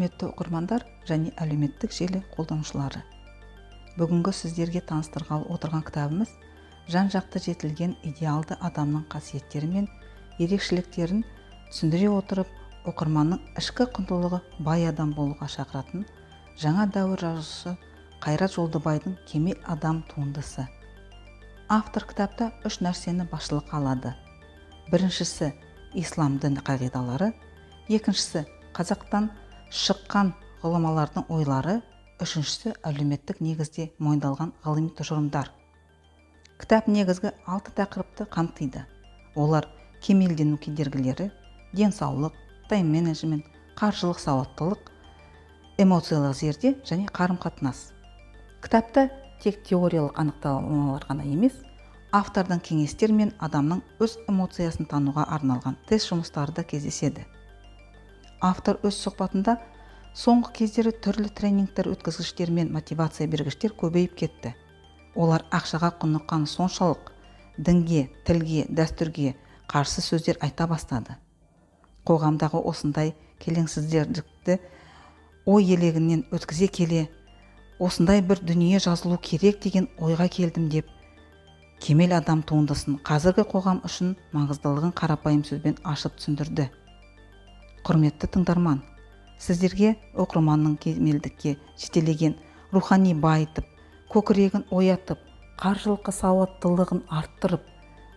Құрметті оқырмандар және әлеуметтік желі қолданушылары, бүгінгі сіздерге таныстырғалы отырған кітабымыз жан-жақты жетілген идеалды адамның қасиеттері мен ерекшеліктерін түсіндіре отырып, оқырманның ішкі құндылығы бай адам болуға шақыратын жаңа дәуір жазушысы Қайрат Жолдыбайдың «Кемел адам» туындысы. Автор кітапта үш нәрсені басшылыққа алады. Біріншісі – ислам діні қағидалары, екіншісі – қазақтан шыққан ғұламалардың ойлары, үшіншісі – әлеуметтік негізде мойындалған ғылыми тұжырымдар. Кітап негізгі алты тақырыпты қамтиды. Олар: кемелдену кедергілері, денсаулық, тайм-менеджмент, қаржылық сауаттылық, эмоциялық зерде және қарым-қатынас. Кітапта тек теориялық анықтамалар ғана емес, автордың кеңестер мен адамның өз эмоциясын тануға арналған тест жұмыстары да кездеседі. Автор өз сұхбатында: «Соңғы кездері түрлі тренингтер өткізгіштер мен мотивация бергіштер көбейіп кетті. Олар ақшаға құныққан соншалық, дінге, тілге, дәстүрге қарсы сөздер айта бастады. Қоғамдағы осындай келеңсіздікті ой елегінен өткізе келе, осындай бір дүние жазылу керек деген ойға келдім», – деп, «Кемел адам» туындысын қазіргі қоғам үшін маңыздылығын қарапайым сөзбен ашып түсіндірді. Құрметті тыңдарман, сіздерге оқырманның кемелдікке жетелеген, рухани байытып, көкірегін оятып, қаржылық сауаттылығын арттырып,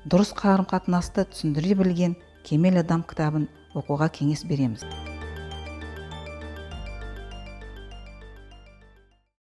дұрыс қарым қатынасты түсіндіре білген «Кемел адам» кітабын оқуға кеңес береміз.